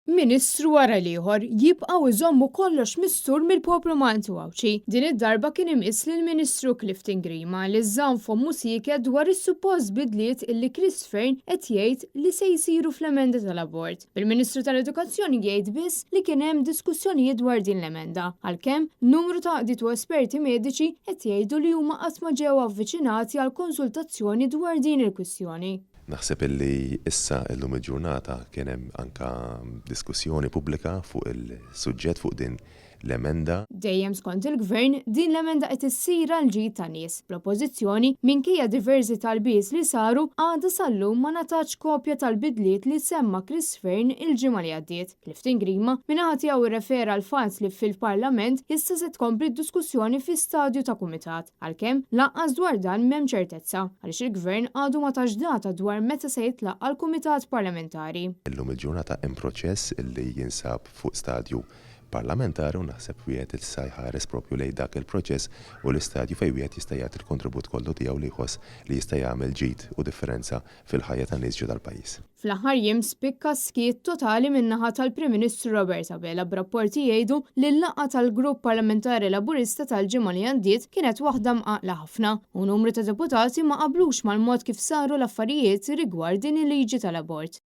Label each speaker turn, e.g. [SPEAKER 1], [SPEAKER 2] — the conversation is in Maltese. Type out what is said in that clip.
[SPEAKER 1] Ministru wara l-ieħor jibqgħu jżommu kollox mistur mill-poplu Malti u Għawdxi. Din id-darba kien imiss lill-Ministru Clifton Grima li żamm fommu sieket dwar is-suppost bidliet illi Chris Fearne qed jgħid li se jsiru fl-emenda tal-abort. Bil-Ministru tal-Edukazzjoni jgħid biss li kien hemm diskussjonijiet dwar din l-emenda, għalkemm numru ta' għaqdiet u esperti mediċi qed jgħidu li huma qatt ma ġew avviċinati għal konsultazzjoni dwar din il-kwistjoni.
[SPEAKER 2] Naħseb illi issa illum il-ġurnata kien hemm anka diskussjoni pubblika fuq il-suġġett fuq din l-emenda.
[SPEAKER 1] Dejjem skont il-Gvern, din l-emenda qed issir għall-ġid tan-nies. Bl-Oppożizzjoni, minkejja diversi talbiet li saru, għadha sal-lum ma ngħatatx kopja tal-bidliet li semma Chris Fearne il-ġimgħa li għaddiet. Clifton Grima, min-naħa tiegħu rrefera għall-fatt li fil-Parlament issa se tkompli d-diskussjoni fi stadju ta' kumitat, għalkemm lanqas dwar dan m'hemm ċertezza, għaliex il-Gvern għadu ma tax data dwar meta se jitlaqqa' l-Kumitat Parlamentari.
[SPEAKER 2] Illum il-ġurnata hemm proċess li jinsab fuq stadju parlamentari u naħseb wieħed issa jħares proprju lejn dak il-proċess u l-istadju fejn wieħed jista' jagħti l-kontribut kollu tiegħu li jħoss li jista' jagħmel ġid u differenza fil-ħajja tan-nies ġo dal-pajjiż.
[SPEAKER 1] Fl-aħħar jiem spikka s-skiet totali min-naħa tal-Prim Ministru Robert Abela b'rapporti jgħidu li l-laqgħa tal-Grupp Parlamentari Laburista tal-ġimgħa li għaddiet kienet waħda mqanqla ħafna u numru ta' deputati ma qablux mal-mod kif saru l-affarijiet rigward din il-liġi tal-abort.